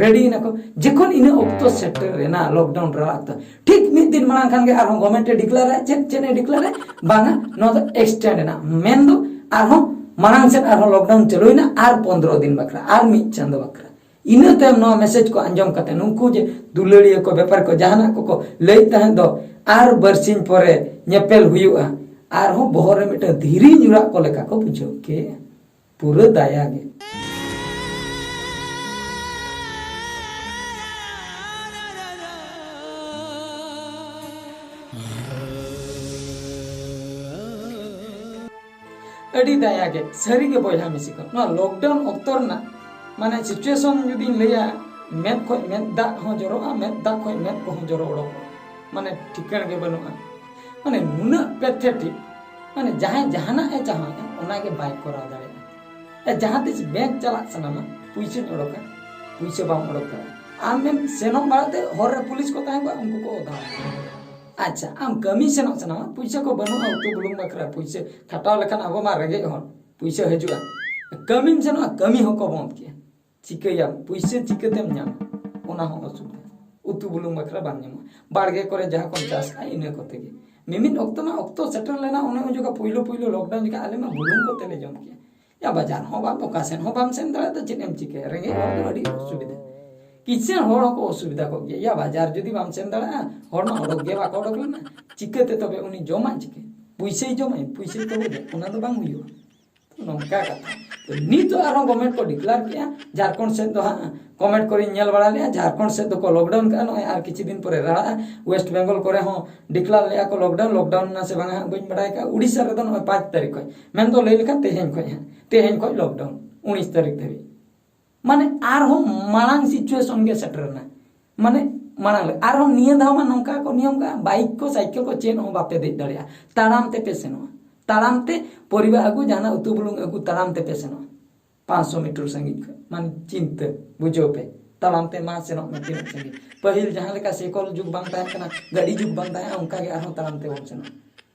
ᱨᱮᱰᱤ ᱮᱱᱟᱠᱚ᱾ ᱡᱚᱠᱷᱚᱱ ᱤᱱᱟᱹ ᱚᱠᱛᱚ ᱥᱮᱴᱮᱨ ᱮᱱᱟ, ᱞᱚᱠᱰᱟᱣᱩᱱ ᱨᱮᱱᱟᱜ ᱚᱠᱛᱚ, ᱴᱷᱤᱠ ᱢᱤᱫ ᱫᱤᱱ ᱢᱟᱲᱟᱝ ᱠᱷᱟᱱ ᱜᱮ ᱟᱨᱦᱚᱸ ᱜᱚᱵᱷᱢᱮᱱᱴ ᱮ ᱰᱤᱠᱞᱮᱭᱟᱨᱟ᱾ ᱪᱮᱫ, ᱪᱮᱫ ᱮ ᱰᱤᱠᱞᱮᱭᱟᱨᱟ? ᱵᱟᱝᱟ, ᱱᱚᱣᱟ ᱫᱚ ᱮᱠᱥᱴᱮᱱᱰ ᱮᱱᱟ, ᱢᱮᱱᱫᱚ ᱟᱨᱦᱚᱸ ᱢᱟᱲᱟᱝ ᱥᱮᱫ ᱟᱨᱦᱚᱸ ᱞᱚᱠᱰᱟᱣᱩᱱ ᱪᱟᱹᱞᱩᱭᱮᱱᱟ ᱟᱨ ᱯᱚᱱᱫᱽᱨᱚ ᱫᱤᱱ ᱵᱟᱠᱷᱨᱟ, ᱟᱨ ᱢᱤᱫ ᱪᱟᱸᱫᱚ ᱵᱟᱠᱷᱨᱟ᱾ ᱤᱱᱟᱹ ᱛᱟᱭᱚᱢ ᱱᱚᱣᱟ ᱢᱮᱥᱮᱡᱽ ᱠᱚ ᱟᱸᱡᱚᱢ ᱠᱟᱛᱮ ᱱᱩᱠᱩ ᱡᱮ ᱫᱩᱞᱟᱹᱲᱤᱭᱟᱹ ᱠᱚ, ᱵᱮᱯᱟᱨ ᱠᱚ, ᱡᱟᱦᱟᱱᱟᱜ ᱠᱚᱠᱚ ᱞᱟᱹᱭᱮᱫ ᱛᱟᱦᱮᱸᱫ ᱫᱚ, ᱟᱨ ᱵᱟᱨᱥᱤᱧ ᱯᱚᱨᱮ ᱧᱮᱯᱮᱞ ᱦᱩᱭᱩᱜᱼᱟ, ᱟᱨᱦᱚᱸ ᱵᱚᱦᱚᱜ ᱨᱮ ᱢᱤᱫᱴᱟᱝ ᱫᱷᱤᱨᱤ ᱧᱩᱨᱟᱜ ᱠᱚ ᱞᱮᱠᱟ ᱠᱚ ᱵᱩᱡᱷᱟᱹᱣ ᱠᱮᱜᱼᱟ᱾ ᱯᱩᱨᱟᱹ ᱫᱟᱭᱟ ᱜᱮ᱾ ᱟᱹᱰᱤ ᱫᱟᱭᱟ ᱜᱮ, ᱥᱟᱹᱨᱤ ᱜᱮ ᱵᱚᱭᱦᱟ ᱢᱤᱥᱤ ᱠᱚ, ᱱᱚᱣᱟ ᱞᱚᱠᱰᱟᱣᱩᱱ ᱚᱠᱛᱚ ᱨᱮᱱᱟᱜ ᱢᱟᱱᱮ ᱥᱤᱪᱩᱭᱮᱥᱚᱱ ᱡᱩᱫᱤᱧ ᱞᱟᱹᱭᱟ, ᱢᱮᱫ ᱠᱷᱚᱡ ᱢᱮᱫ ᱫᱟᱜ ᱦᱚᱸ ᱡᱚᱨᱚᱜᱼᱟ, ᱢᱮᱫ ᱫᱟᱜ ᱠᱷᱚᱡ ᱢᱮᱫ ᱠᱚᱦᱚᱸ ᱡᱚᱨᱚ ᱚᱰᱚᱠᱚᱜᱼᱟ, ᱢᱟᱱᱮ ᱴᱷᱤᱠᱟᱹᱬ ᱜᱮ ᱵᱟᱹᱱᱩᱜᱼᱟ᱾ ᱢᱟᱱᱮ ᱱᱩᱱᱟᱹᱜ ᱯᱮᱛᱷᱮᱴᱤᱠ, ᱢᱟᱱᱮ ᱡᱟᱦᱟᱸᱭ ᱡᱟᱦᱟᱱᱟᱜ ᱮ ᱪᱟᱦᱟᱣᱮᱫᱼᱟ ᱚᱱᱟᱜᱮ ᱵᱟᱭ ᱠᱚᱨᱟᱣ ᱫᱟᱲᱮᱭᱟᱜᱼᱟ᱾ ᱮ, ᱡᱟᱦᱟᱸ ᱛᱤᱥ ᱵᱮᱝᱠ ᱪᱟᱞᱟᱜ ᱥᱟᱱᱟᱢᱟ, ᱯᱩᱭᱥᱟᱹᱧ ᱚᱰᱚᱠᱟ, ᱯᱩᱭᱥᱟᱹ ᱵᱟᱢ ᱚᱰᱚᱠ ᱫᱟᱲᱮᱭᱟᱜᱼᱟ᱾ ᱟᱢᱮᱢ ᱥᱮᱱᱚᱜ ᱢᱟᱲᱟᱝ ᱛᱮ ᱦᱚᱨ ᱨᱮ ᱯᱩᱞᱤᱥ ᱠᱚ ᱛᱟᱦᱮᱸ ᱠᱚᱜᱼᱟ, ᱩᱱᱠᱩ ᱠᱚ ᱚᱫᱷᱟ᱾ ᱟᱪᱪᱷᱟ, ᱟᱢ ᱠᱟᱹᱢᱤ ᱥᱮᱱᱚᱜ ᱥᱟᱱᱟᱢᱟ, ᱯᱩᱭᱥᱟᱹ ᱠᱚ ᱵᱟᱹᱱᱩᱜᱼᱟ ᱩᱛᱩ ᱵᱩᱞᱩᱝ ᱵᱟᱠᱷᱨᱟ, ᱯᱩᱭᱥᱟᱹ ᱠᱷᱟᱴᱟᱣ ᱞᱮᱠᱷᱟᱱ ᱟᱵᱚ ᱢᱟ ᱨᱮᱸᱜᱮᱡ ᱦᱚᱲ, ᱯᱩᱭᱥᱟᱹ ᱦᱤᱡᱩᱜᱼᱟ᱾ ᱠᱟᱹᱢᱤᱢ ᱥᱮᱱᱚᱜᱼᱟ, ᱠᱟᱹᱢᱤ ᱦᱚᱸᱠᱚ ᱵᱚᱱᱫ ᱠᱮᱜᱼᱟ᱾ ᱪᱤᱠᱟᱹᱭᱟᱢ? ᱯᱩᱭᱥᱟᱹ ᱪᱤᱠᱟᱹᱛᱮᱢ ᱧᱟᱢᱟ? ᱚᱱᱟ ᱦᱚᱸ ᱚᱥᱩᱵᱤᱫᱷᱟ᱾ ᱩᱛᱩ ᱵᱩᱞᱩᱝ ᱵᱟᱠᱷᱨᱟ ᱵᱟᱝ ᱧᱟᱢᱚᱜᱼᱟ, ᱵᱟᱲᱜᱮ ᱠᱚᱨᱮ ᱡᱟᱦᱟᱸ ᱠᱚᱢ ᱪᱟᱥ ᱠᱟᱜᱼᱟ ᱤᱱᱟᱹ ᱠᱚᱛᱮ ᱜᱮ᱾ ᱢᱤᱢᱤᱫ ᱚᱠᱛᱚ ᱢᱟ ᱚᱠᱛᱚ ᱥᱮᱴᱮᱨ ᱞᱮᱱᱟ, ᱚᱱᱮ ᱩᱱ ᱡᱚᱠᱷᱚᱱ ᱯᱩᱭᱞᱩ ᱯᱩᱭᱞᱩ ᱞᱚᱠᱰᱟᱣᱩᱱ ᱡᱚᱠᱷᱚᱱ ᱟᱞᱮ ᱢᱟ ᱵᱩᱞᱩᱝ ᱠᱚᱛᱮ ᱞᱮ ᱡᱚᱢ ᱠᱮᱭᱟ᱾ ᱭᱟ ᱵᱟᱡᱟᱨ ᱦᱚᱸ ᱵᱟᱢ, ᱚᱠᱟ ᱥᱮᱱ ᱦᱚᱸ ᱵᱟᱢ ᱥᱮᱱ ᱫᱟᱲᱮᱭᱟᱜᱼᱟ, ᱛᱚ ᱪᱮᱫ ᱮᱢ ᱪᱤᱠᱟᱹᱭᱟ? ᱨᱮᱸᱜᱮᱡ ᱦᱚᱲ ᱫᱚ ᱟᱹᱰᱤ ᱚᱥᱩᱵᱤᱫᱷᱟ᱾ ᱠᱤᱥᱟᱹᱬ ᱦᱚᱲ ᱦᱚᱸᱠᱚ ᱚᱥᱩᱵᱤᱫᱷᱟ ᱠᱚᱜ ᱜᱮᱭᱟ᱾ ᱭᱟ ᱵᱟᱡᱟᱨ ᱡᱩᱫᱤ ᱵᱟᱢ ᱥᱮᱱ ᱫᱟᱲᱮᱭᱟᱜᱼᱟ, ᱦᱚᱲ ᱢᱟ ᱚᱰᱚᱠ ᱜᱮ ᱵᱟᱠᱚ ᱚᱰᱚᱠ ᱞᱮᱱᱟ, ᱪᱤᱠᱟᱹᱛᱮ ᱛᱚᱵᱮ ᱩᱱᱤ ᱡᱚᱢᱟᱭ ᱪᱤᱠᱟᱹ? ᱯᱩᱭᱥᱟᱹᱭ ᱡᱚᱢᱟᱭ, ᱯᱩᱭᱥᱟᱹ ᱛᱚᱵᱮ ᱫᱚ, ᱚᱱᱟ ᱫᱚ ᱵᱟᱝ ᱦᱩᱭᱩᱜᱼᱟ᱾ ᱱᱚᱝᱠᱟ ᱠᱟᱛᱷᱟ᱾ ᱛᱚ ᱱᱤᱛᱚᱜ ᱟᱨᱦᱚᱸ ᱜᱚᱵᱷᱢᱮᱱᱴ ᱠᱚ ᱰᱤᱠᱞᱟᱨ ᱠᱮᱜᱼᱟ, ᱡᱷᱟᱲᱠᱷᱚᱸᱰ ᱥᱮᱫ ᱫᱚ ᱦᱟᱸᱜ ᱠᱚᱢᱮᱱᱴ ᱠᱚᱨᱮᱧ ᱧᱮᱞ ᱵᱟᱲᱟ ᱞᱮᱜᱼᱟ, ᱡᱷᱟᱲᱠᱷᱚᱸᱰ ᱥᱮᱫ ᱫᱚᱠᱚ ᱞᱚᱠᱰᱟᱣᱩᱱ ᱠᱟᱜᱼᱟ, ᱱᱚᱜᱼᱚᱭ ᱟᱨ ᱠᱤᱪᱷᱩ ᱫᱤᱱ ᱯᱚᱨᱮ ᱨᱟᱲᱟᱜᱼᱟ᱾ ᱳᱭᱮᱥᱴ ᱵᱮᱝᱜᱚᱞ ᱠᱚᱨᱮ ᱦᱚᱸ ᱰᱤᱠᱞᱟᱨ ᱞᱮᱜᱼᱟ ᱠᱚ ᱞᱚᱠᱰᱟᱣᱩᱱ, ᱞᱚᱠᱰᱟᱣᱩᱱ ᱮᱱᱟ ᱥᱮ ᱵᱟᱝᱟ ᱦᱟᱸᱜ ᱵᱟᱹᱧ ᱵᱟᱲᱟᱭ ᱠᱟᱜᱼᱟ᱾ ᱩᱲᱤᱥᱥᱟ ᱨᱮᱫᱚ ᱱᱚᱜᱼᱚᱭ ᱯᱟᱸᱪ ᱛᱟᱹᱨᱤᱠᱷ ᱠᱷᱚᱱ, ᱢᱮᱱᱫᱚ ᱞᱟᱹᱭ ᱞᱮᱠᱷᱟᱱ ᱛᱮᱦᱮᱧ ᱠᱷᱚᱱ ᱦᱟᱸᱜ, ᱛᱮᱦᱮᱧ ᱠᱷᱚᱱ ᱞᱚᱠᱰᱟᱣᱩᱱ ᱩᱱᱤᱥ ᱛᱟᱹᱨᱤᱠᱷ ᱫᱷᱟᱹᱵᱤᱡ᱾ ᱢᱟᱱᱮ ᱟᱨᱦᱚᱸ ᱢᱟᱲᱟᱝ ᱥᱤᱪᱩᱭᱮᱥᱚᱱ ᱜᱮ ᱥᱮᱴᱮᱨ ᱮᱱᱟ᱾ ᱢᱟᱱᱮ ᱢᱟᱲᱟᱝ ᱞᱮ-, ᱟᱨᱦᱚᱸ ᱱᱤᱭᱟᱹ ᱫᱷᱟᱣ ᱢᱟ ᱱᱚᱝᱠᱟ ᱠᱚ ᱱᱤᱭᱚᱢ ᱠᱟᱜᱼᱟ, ᱵᱟᱭᱤᱠ ᱠᱚ ᱥᱟᱭᱠᱮᱞ ᱠᱚ ᱪᱮᱫ ᱦᱚᱸ ᱵᱟᱯᱮ ᱫᱮᱡ ᱫᱟᱲᱮᱭᱟᱜᱼᱟ, ᱛᱟᱲᱟᱢ ᱛᱮᱯᱮ ᱥᱮᱱᱚᱜᱼᱟ᱾ ᱛᱟᱲᱟᱢ ᱛᱮ ᱯᱚᱨᱤᱵᱟᱨ ᱟᱹᱜᱩ, ᱡᱟᱦᱟᱱᱟᱜ ᱩᱛᱩ ᱵᱩᱞᱩᱝ ᱟᱹᱜᱩ ᱛᱟᱲᱟᱢ ᱛᱮᱯᱮ ᱥᱮᱱᱚᱜᱼᱟ᱾ ᱯᱟᱸᱪᱥᱚ ᱢᱤᱴᱟᱨ ᱥᱟᱺᱜᱤᱧ ᱠᱷᱚᱱ, ᱢᱟᱱᱮ ᱪᱤᱱᱛᱟᱹ ᱵᱩᱡᱷᱟᱹᱣ ᱯᱮ, ᱛᱟᱲᱟᱢ ᱛᱮ ᱢᱟ ᱥᱮᱱᱚᱜ ᱢᱮ ᱛᱤᱱᱟᱹᱜ ᱥᱟᱺᱜᱤᱧ᱾ ᱯᱟᱹᱦᱤᱞ ᱡᱟᱦᱟᱸ ᱞᱮᱠᱟ ᱥᱮᱠᱚᱞ ᱡᱩᱜᱽ ᱵᱟᱝ ᱛᱟᱦᱮᱸ ᱠᱟᱱᱟ, ᱜᱟᱹᱰᱤ ᱡᱩᱜᱽ ᱵᱟᱝ ᱛᱟᱦᱮᱸ ᱠᱟᱱᱟ, ᱚᱱᱠᱟ ᱜᱮ ᱟᱨᱦᱚᱸ ᱛᱟᱲᱟᱢ ᱛᱮᱵᱚᱱ ᱥᱮᱱᱚᱜᱼᱟ᱾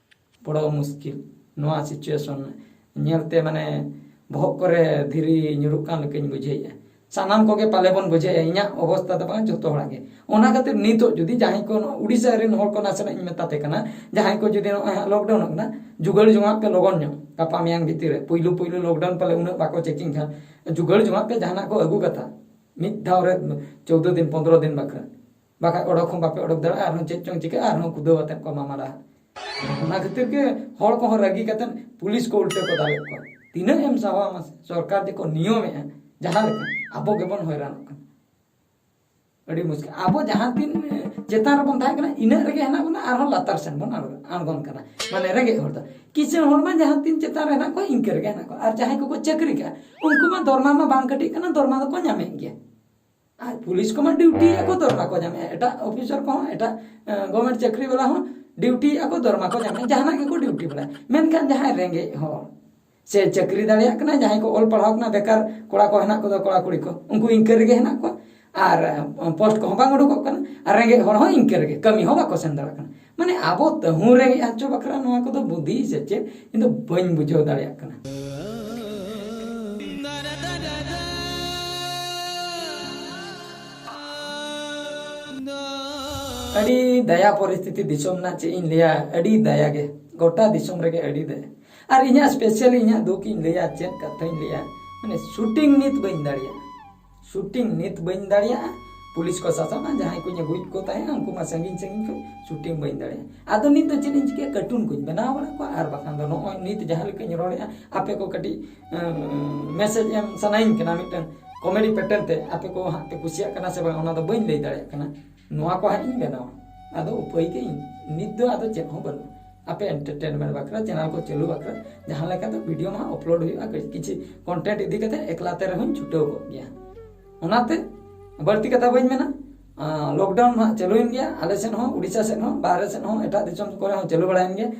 ᱵᱚᱲᱚ ᱢᱩᱥᱠᱤᱞ ᱱᱚᱣᱟ ᱥᱤᱪᱩᱭᱮᱥᱚᱱ ᱧᱮᱞᱛᱮ, ᱢᱟᱱᱮ ᱵᱚᱦᱚᱜ ᱠᱚᱨᱮ ᱫᱷᱤᱨᱤ ᱧᱩᱨᱩᱜ ᱠᱟᱱ ᱞᱮᱠᱟᱧ ᱵᱩᱡᱷᱟᱹᱣᱮᱫᱼᱟ᱾ ᱥᱟᱱᱟᱢ ᱠᱚᱜᱮ ᱯᱟᱞᱮ ᱵᱚᱱ ᱵᱩᱡᱷᱟᱹᱣᱮᱫᱼᱟ, ᱤᱧᱟᱹᱜ ᱚᱵᱚᱥᱛᱟ ᱫᱚ ᱵᱟᱝ, ᱡᱚᱛᱚ ᱦᱚᱲᱟᱜ ᱜᱮ᱾ ᱚᱱᱟ ᱠᱷᱟᱹᱛᱤᱨ ᱱᱤᱛᱚᱜ ᱡᱩᱫᱤ ᱡᱟᱦᱟᱸᱭ ᱠᱚ ᱱᱚᱣᱟ ᱩᱲᱤᱥᱥᱟ ᱨᱮᱱ ᱦᱚᱲ ᱠᱚ ᱱᱟᱥᱮᱱᱟᱜ ᱤᱧ ᱢᱮᱛᱟ ᱯᱮ ᱠᱟᱱᱟ, ᱡᱟᱦᱟᱸᱭ ᱠᱚ ᱡᱩᱫᱤ ᱱᱚᱜᱼᱚᱭ ᱦᱟᱸᱜ ᱞᱚᱠᱰᱟᱣᱩᱱᱚᱜ ᱠᱟᱱᱟ, ᱡᱩᱜᱟᱹᱲ ᱡᱚᱝᱟᱜ ᱯᱮ ᱞᱚᱜᱚᱱ ᱧᱚᱜ, ᱜᱟᱯᱟ ᱢᱮᱭᱟᱝ ᱵᱷᱤᱛᱤᱨ ᱨᱮ, ᱯᱩᱭᱞᱩ ᱯᱩᱭᱞᱩ ᱞᱚᱠᱰᱟᱣᱩᱱ ᱯᱟᱞᱮ ᱩᱱᱟᱹᱜ ᱵᱟᱠᱚ ᱪᱮᱠᱤᱝ ᱠᱷᱟᱱ, ᱡᱩᱜᱟᱹᱲ ᱡᱚᱝᱟᱜ ᱯᱮ ᱡᱟᱦᱟᱱᱟᱜ ᱠᱚ ᱟᱹᱜᱩ ᱠᱟᱛᱷᱟ, ᱢᱤᱫ ᱫᱷᱟᱣ ᱨᱮ ᱪᱳᱫᱽᱫᱳ ᱫᱤᱱ, ᱯᱚᱱᱫᱽᱨᱚ ᱫᱤᱱ ᱵᱟᱠᱷᱨᱟ᱾ ᱵᱟᱠᱷᱟᱡ ᱚᱰᱚᱠ ᱦᱚᱸ ᱵᱟᱯᱮ ᱚᱰᱚᱠ ᱫᱟᱲᱮᱭᱟᱜᱼᱟ, ᱟᱨᱦᱚᱸ ᱪᱮᱫ ᱪᱚᱝ ᱪᱤᱠᱟᱹᱜᱼᱟ, ᱟᱨᱦᱚᱸ ᱠᱩᱫᱟᱹᱣ ᱟᱛᱮᱫ ᱠᱚ ᱢᱟᱢᱟᱲᱟ᱾ ᱚᱱᱟ ᱠᱷᱟᱹᱛᱤᱨ ᱜᱮ ᱦᱚᱲ ᱠᱚᱦᱚᱸ ᱨᱟᱹᱜᱤ ᱠᱟᱛᱮᱫ ᱯᱩᱞᱤᱥ ᱠᱚ ᱩᱞᱴᱟᱹ ᱠᱚ ᱫᱟᱞᱮᱫ ᱠᱚᱣᱟ᱾ ᱛᱤᱱᱟᱹᱜ ᱮᱢ ᱥᱟᱦᱟᱣᱟ ᱢᱟᱥᱮ? ᱥᱚᱨᱠᱟᱨ ᱡᱮᱠᱚ ᱱᱤᱭᱚᱢᱮᱜᱼᱟ, ᱡᱟᱦᱟᱸ ᱞᱮᱠᱟ ᱟᱵᱚ ᱜᱮᱵᱚᱱ ᱦᱚᱭᱨᱟᱱᱚᱜ ᱠᱟᱱᱟ᱾ ᱟᱹᱰᱤ ᱢᱩᱥᱠᱤᱞ᱾ ᱟᱵᱚ ᱡᱟᱦᱟᱸ ᱛᱤᱱ ᱪᱮᱛᱟᱱ ᱨᱮᱵᱚᱱ ᱛᱟᱦᱮᱸ ᱠᱟᱱᱟ, ᱤᱱᱟᱹᱜ ᱨᱮᱜᱮ ᱦᱮᱱᱟᱜ ᱵᱚᱱᱟ, ᱟᱨᱦᱚᱸ ᱞᱟᱛᱟᱨ ᱥᱮᱱ ᱵᱚᱱ ᱟᱬᱜᱚ-, ᱟᱬᱜᱚᱱ ᱠᱟᱱᱟ᱾ ᱢᱟᱱᱮ ᱨᱮᱸᱜᱮᱡ ᱦᱚᱲ ᱫᱚ, ᱠᱤᱥᱟᱹᱬ ᱦᱚᱲ ᱢᱟ ᱡᱟᱦᱟᱸ ᱛᱤᱱ ᱪᱮᱛᱟᱱ ᱨᱮ ᱦᱮᱱᱟᱜ ᱠᱚᱣᱟ, ᱤᱱᱠᱟᱹ ᱨᱮᱜᱮ ᱦᱮᱱᱟᱜ ᱠᱚᱣᱟ᱾ ᱟᱨ ᱡᱟᱦᱟᱸᱭ ᱠᱚᱠᱚ ᱪᱟᱹᱠᱨᱤ ᱠᱟᱜᱼᱟ, ᱩᱱᱠᱩ ᱢᱟ ᱫᱚᱨᱢᱟ ᱢᱟ ᱵᱟᱝ ᱠᱟᱹᱴᱤᱡ ᱠᱟᱱᱟ, ᱫᱚᱨᱢᱟ ᱫᱚᱠᱚ ᱧᱟᱢᱮᱫ ᱜᱮᱭᱟ᱾ ᱟᱨ ᱯᱩᱞᱤᱥ ᱠᱚᱢᱟ ᱰᱤᱭᱩᱴᱤ ᱟᱠᱚ, ᱫᱚᱨᱢᱟ ᱠᱚ ᱧᱟᱢᱮᱫᱼᱟ᱾ ᱮᱴᱟᱜ ᱚᱯᱷᱤᱥᱟᱨ ᱠᱚᱦᱚᱸ, ᱮᱴᱟᱜ, ᱮ, ᱜᱚᱵᱷᱢᱮᱱᱴ ᱪᱟᱹᱠᱨᱤ ᱵᱟᱞᱟ ᱦᱚᱸ ᱰᱤᱭᱩᱴᱤ ᱟᱠᱚ, ᱫᱚᱨᱢᱟ ᱠᱚ ᱧᱟᱢᱮᱫᱼᱟ, ᱡᱟᱦᱟᱱᱟᱜ ᱜᱮᱠᱚ ᱰᱤᱭᱩᱴᱤ ᱵᱟᱲᱟᱭᱟ᱾ ᱢᱮᱱᱠᱷᱟᱱ ᱡᱟᱦᱟᱸᱭ ᱨᱮᱸᱜᱮᱡ ᱦᱚᱲ ᱥᱮ ᱪᱟᱹᱠᱨᱤ ᱫᱟᱲᱮᱭᱟᱜ ᱠᱟᱱᱟ, ᱡᱟᱦᱟᱸᱭ ᱠᱚ ᱚᱞ ᱯᱟᱲᱦᱟᱣ ᱠᱟᱱᱟ, ᱵᱮᱠᱟᱨ ᱠᱚᱲᱟ ᱠᱚ ᱦᱮᱱᱟᱜ ᱠᱚᱫᱚ, ᱠᱚᱲᱟ ᱠᱩᱲᱤ ᱠᱚ, ᱩᱱᱠᱩ ᱤᱱᱠᱟᱹ ᱨᱮᱜᱮ ᱦᱮᱱᱟᱜ ᱠᱚᱣᱟ᱾ ᱟᱨ, ᱮ, ᱯᱳᱥᱴ ᱠᱚᱦᱚᱸ ᱵᱟᱝ ᱩᱰᱩᱠᱚᱜ ᱠᱟᱱᱟ, ᱟᱨ ᱨᱮᱸᱜᱮᱡ ᱦᱚᱲ ᱦᱚᱸ ᱤᱱᱠᱟᱹ ᱨᱮᱜᱮ, ᱠᱟᱹᱢᱤ ᱦᱚᱸ ᱵᱟᱠᱚ ᱥᱮᱱ ᱫᱟᱲᱮᱭᱟᱜ ᱠᱟᱱᱟ᱾ ᱢᱟᱱᱮ ᱟᱵᱚ ᱛᱟᱹᱦᱩ ᱨᱮᱸᱜᱮᱡ ᱦᱚᱪᱚ ᱵᱟᱠᱷᱨᱟ ᱱᱚᱣᱟ ᱠᱚᱫᱚ ᱵᱩᱫᱷᱤ ᱥᱮ ᱪᱮᱫ, ᱤᱧ ᱫᱚ ᱵᱟᱹᱧ ᱵᱩᱡᱷᱟᱹᱣ ᱫᱟᱲᱮᱭᱟᱜ ᱠᱟᱱᱟ᱾ ᱟᱹᱰᱤ ᱫᱟᱭᱟ ᱯᱚᱨᱤᱥᱛᱷᱤᱛᱤ ᱫᱤᱥᱚᱢ ᱨᱮᱱᱟᱜ, ᱪᱮᱫ ᱤᱧ ᱞᱟᱹᱭᱟ, ᱟᱹᱰᱤ ᱫᱟᱭᱟ ᱜᱮ, ᱜᱚᱴᱟ ᱫᱤᱥᱚᱢ ᱨᱮᱜᱮ ᱟᱹᱰᱤ ᱫᱟᱭᱟ᱾ ᱟᱨ ᱤᱧᱟᱹᱜ specially ᱤᱧᱟᱹᱜ ᱫᱩᱠ ᱤᱧ ᱞᱟᱹᱭᱟ, ᱪᱮᱫ ᱠᱟᱛᱷᱟᱧ ᱞᱟᱹᱭᱟ, ᱢᱟᱱᱮ shooting ᱱᱤᱛ ᱵᱟᱹᱧ ᱫᱟᱲᱮᱭᱟᱜᱼᱟ, shooting ᱱᱤᱛ ᱵᱟᱹᱧ ᱫᱟᱲᱮᱭᱟᱜᱼᱟ᱾ ᱯᱩᱞᱤᱥ ᱠᱚ ᱥᱟᱥᱚᱱᱟ, ᱡᱟᱦᱟᱸᱭ ᱠᱚᱧ ᱟᱹᱜᱩᱭᱮᱫ ᱠᱚ ᱛᱟᱦᱮᱸᱫ ᱩᱱᱠᱩ ᱢᱟ ᱥᱟᱺᱜᱤᱧ ᱥᱟᱺᱜᱤᱧ ᱠᱷᱚᱱ, shooting ᱵᱟᱹᱧ ᱫᱟᱲᱮᱭᱟᱜᱼᱟ᱾ ᱟᱫᱚ ᱱᱤᱛ ᱫᱚ ᱪᱮᱫ ᱤᱧ ᱪᱤᱠᱟᱹᱭᱟ, cartoon ᱠᱚᱧ ᱵᱮᱱᱟᱣ ᱵᱟᱲᱟ ᱠᱚᱣᱟ, ᱟᱨ ᱵᱟᱠᱷᱟᱱ ᱫᱚ ᱱᱚᱜᱼᱚᱭ ᱱᱤᱛ ᱡᱟᱦᱟᱸ ᱞᱮᱠᱟᱧ ᱨᱚᱲᱮᱫᱼᱟ, ᱟᱯᱮ ᱠᱚ ᱠᱟᱹᱴᱤᱡ message ᱮᱢ ᱥᱟᱱᱟᱭᱤᱧ ᱠᱟᱱᱟ ᱢᱤᱫᱴᱟᱝ comedy pattern ᱛᱮ, ᱟᱯᱮ ᱠᱚ ᱦᱟᱸᱜ ᱯᱮ ᱠᱩᱥᱤᱭᱟᱜ ᱠᱟᱱᱟ ᱥᱮ ᱵᱟᱝ, ᱚᱱᱟ ᱫᱚ ᱵᱟᱹᱧ ᱞᱟᱹᱭ ᱫᱟᱲᱮᱭᱟᱜ ᱠᱟᱱᱟ᱾ ᱱᱚᱣᱟ ᱠᱚ ᱦᱟᱸᱜ ᱤᱧ ᱵᱮᱱᱟᱣᱟ᱾ ᱟᱫᱚ ᱩᱯᱟᱹᱭ ᱜᱮ ᱤᱧ ᱱᱤᱛ ᱫᱚ ᱟᱫᱚ ᱪᱮᱫ ᱦᱚᱸ ᱵᱟᱹᱱᱩᱜᱼᱟ᱾ ᱟᱯᱮ entertainment ᱵᱟᱠᱷᱨᱟ, channel ᱠᱚ ᱪᱟᱹᱞᱩ ᱵᱟᱠᱷᱨᱟ, ᱡᱟᱦᱟᱸ ᱞᱮᱠᱟ ᱫᱚ video ᱢᱟ upload ᱦᱩᱭᱩᱜᱼᱟ, ᱠᱤᱪᱷᱤ content ᱤᱫᱤ ᱠᱟᱛᱮ ᱮᱠᱞᱟ ᱛᱮ ᱨᱮᱦᱚᱸᱧ ᱪᱷᱩᱴᱟᱹᱣ ᱠᱚᱜ ᱜᱮᱭᱟ᱾ ᱚᱱᱟᱛᱮ ᱵᱟᱹᱲᱛᱤ ᱠᱟᱛᱷᱟ ᱵᱟᱹᱧ ᱢᱮᱱᱟ᱾ ᱟᱸ, lockdown ᱦᱟᱸᱜ ᱪᱟᱹᱞᱩᱭᱮᱱ ᱜᱮᱭᱟ, ᱟᱞᱮ ᱥᱮᱫ ᱦᱚᱸ, ᱩᱲᱤᱥᱥᱟ ᱥᱮᱫ ᱦᱚᱸ, ᱵᱟᱦᱨᱮ ᱥᱮᱫ ᱦᱚᱸ, ᱮᱴᱟᱜ ᱫᱤᱥᱚᱢ ᱠᱚᱨᱮ ᱦᱚᱸ ᱪᱟᱹᱞᱩ ᱵᱟᱲᱟᱭᱮᱱ ᱜᱮᱭᱟ᱾